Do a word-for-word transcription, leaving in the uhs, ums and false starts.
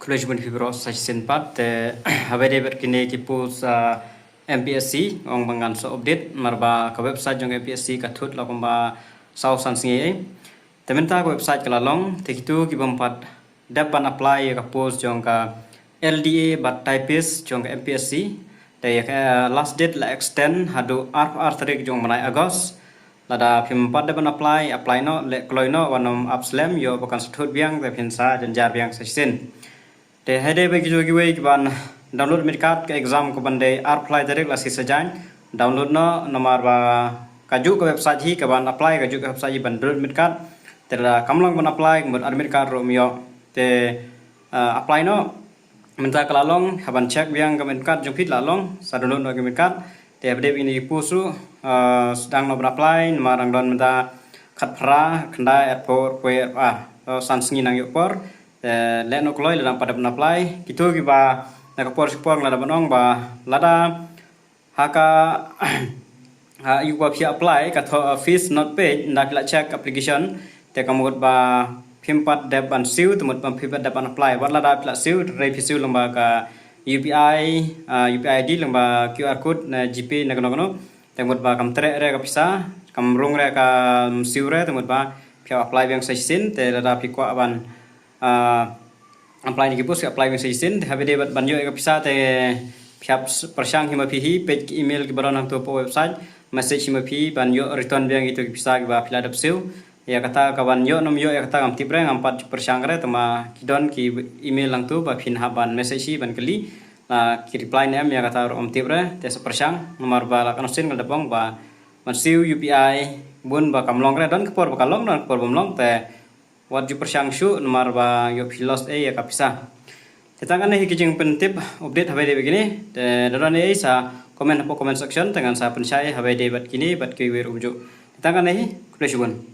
Khublei shibun phi baroh sa shisien pat. Te haba ïadei bad kine ki post, ah, M P S C, ong ba ngan sa update namar ba ka website jong ka M P S C ka thut la kumba saw san sngi. Te mynta ka website ka la long, te kito ki bym pat dep ban apply ïa ka post jong ka L D A bad typist jong ka M P S C. Te ïa ka, ah, last date la extend haduh arphew ar tarik jong u bnai August. Lada phim pat dep ban apply, apply noh, leh kloi noh, wat nym ap slem, ïoh ba kan sa thut biang, te phin sa jynjar biang sa shisien. Te haba ïadei bad kiwei kiwei kiban download admit card, ka exam ka ban dei arphew lai tarik, la shi sajan. Download noh, namar ba kajuh ka website hi kaban apply, kajuh ka website hi ban download admit card. Te lada kam long ban apply, ka mut admit card ruh ym ïoh. Te, ah, apply noh, mynta ka la long, haban check biang ka admit card jong phi, la long, sa download noh ka admit card. Te haba ïadei bad kine ki post ruh, ah, sdang noh ban apply, namar dang don mynta khatphra, khyndai, arphew, arphew wei, arphew ar. So, san sngi nang ïoh por. Te leh noh kloi lada ym pat dep ban apply. Kito kiba na ka por shi por nga la dep ban ong ba lada ha ka, ha ïa uba phi apply ka thoh, uh, fees not paid, ynda phi la check application, te ka mut ba phim pat dep ban siew, te mut ba phim pat dep ban apply. Wat lada phi la siew, te hynrei phi siew lyngba ka U P I, uh, U P I I D, lyngba Q R code, ne G Pay, ne kano kano. Te mut ba kam treh re ka pisa, kam rung re, kam siew re, te mut ba phi hap apply biang sa shisien, te lada phi kwah ban, ah, apply ïa ki post, apply biang sa shisien, te haba ïadei bad ban ïoh ïa ka pisa, te phi hap s-, pyrshang hi ma phi hi, peit ki email kiba don hangto hapoh website, message hi ma phi ban ïoh return biang ïa kito ki pisa kiba phi la dep siew. Ïa kata kaban ïoh ne ym ïoh, ïa kata ngam tip re, ngam pat pyrshang re, tangba ki don ki email hangto ba phin hap ban message hi ban kylli. La ki reply ne em, ïa kata ruh ngam tip re, te sa pyrshang, namar ba la ka noh sien ka la dep ong ba ban siew U P I, bun ba kam long re, don ka por ba ka long, don ka por bym long, te wat ju pyrshang shuh, namar ba ïoh phi loss ei ïa ka pisa. Te tang kane hi ki jingpyntip update haba ïadei bad kine, te lada don ei sa comment hapoh comment section, te ngan sa pynshai haba ïadei bad kine bad kiwei ruh kumjuh. Te tang kane hi, khublei shibun.